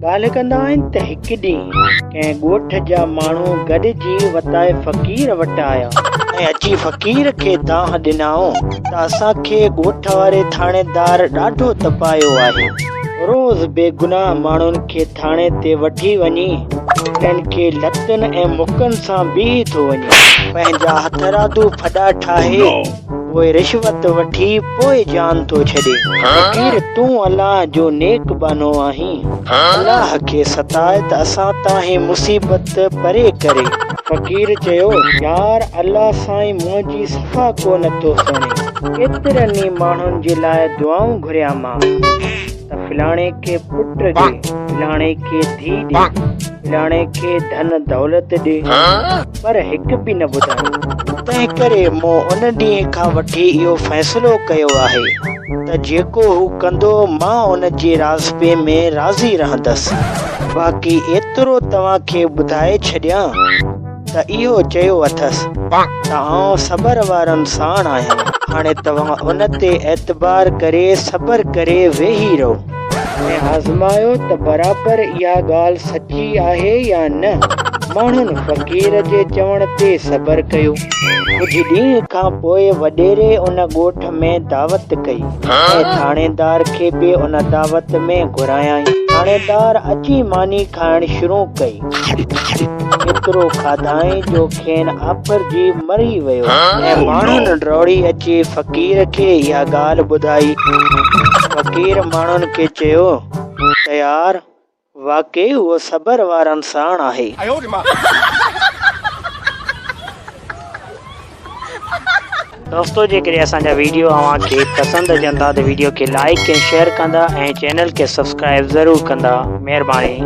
ڳالهه ڪندا آهن ته هڪ ڏينهن ڪنهن ڳوٺ جا ماڻهو گڏجي وتائي فقير وٽ آيا ۽ اچي فقير کي دانهن ڏنائون ته اسان کي ڳوٺ واري ٿاڻيدار ڏاڍو تپايو آهي. روز بيگناهه ماڻهن کي ٿاڻي تي وٺي وڃي انهن کي لتن ۽ مڪن سان بيهي ٿو وڃي. پنهنجا هٿرادو ڦڏا ٺاهي پوء رشوت وٺي پوء جان ٿو ڇڏي. فقير تون الله جو نيڪ ٻانهو آهين. الله کي ستاء ته اسان تان هي مصيبت پري ڪري. فقير چيو، يار الله سائين منهنجي صفا ڪو نه ٿو سڻي. ڪيترن ئي ماڻهن جي لاء دعائون گهريامان ته فلاڻي کي پٽ ڏي، فلاڻي کي ڌيء ڏي، فلاڻي کي ڌن دولت ڏي، پر هڪ به نه ٻڌائين. تنهنڪري مون ان ڏينهن کان وٺي اهو فيصلو ڪيو آهي ته جيڪو هو ڪندو مان ان جي راضپي ۾ راضي رهندس. باقي ايترو توهان کي ٻڌائي ڇڏيان ته اهو چيو اٿس ته آئون صبر وارن ساڻ آهيان. هاڻي توهان ان تي اعتبار ڪري صبر ڪري ويهي رهو. ۽ آزمايو ته برابر اها ڳالهه سچي آهي يا نه. ماڻهن فقير جي چوڻ تي صبر ڪيو. ڪجهه ڏينهن کان پوء وڏيري ان ڳوٺ ۾ دعوت ڪئي ۽ ٿاڻيدار کي به ان دعوت ۾ گهرايائين. ٿاڻيدار اچي ماني کائڻ شروع ڪئي. ايترو کاڌائين جو کين آڦرجي مري ويو ۽ ماڻهن ڊوڙي اچي فقير کي اها ڳالهه ٻڌائي. فقير ماڻهن کي چيو ته يار واقعي اهو صبر وارن ساڻ آهي. دوستو جيڪڏهن اسان جا ويڊيو اوهان کي پسند اچن ٿا ته ويڊيو کي لائيڪ ۽ شيئر ڪندا ۽ چينل کي سبسڪرائيب ضرور ڪندا مهرباني.